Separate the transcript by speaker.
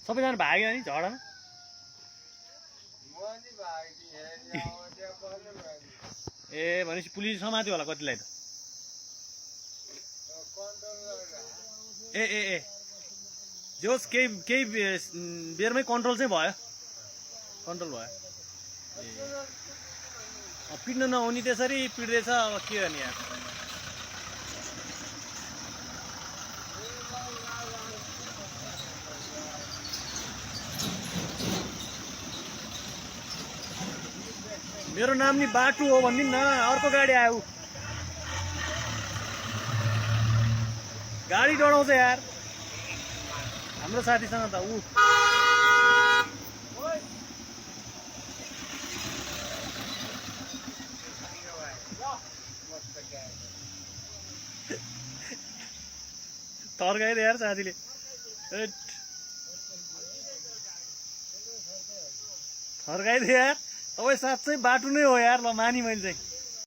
Speaker 1: सबैजना भाग्यो नि झगडामा ए भनेपछि पुलिस समात्यो होला कतिलाई त ए ए ए जोस् केही बेरमै कन्ट्रोल चाहिँ भयो कन्ट्रोल भयो ए पिट्न नहुने त्यसरी पिट्दैछ अब के गर्ने यार मेरो नाम नि बाटु हो भनिदिनु न अर्को गाडी आयो गाडी डढाउँछ यार हाम्रो साथीसँग त ऊ तर्काइदियो यार साथीले थर्काइदियो यार तपाईँ साँच्चै बाटु नै हो यार ल मानी मैले चाहिँ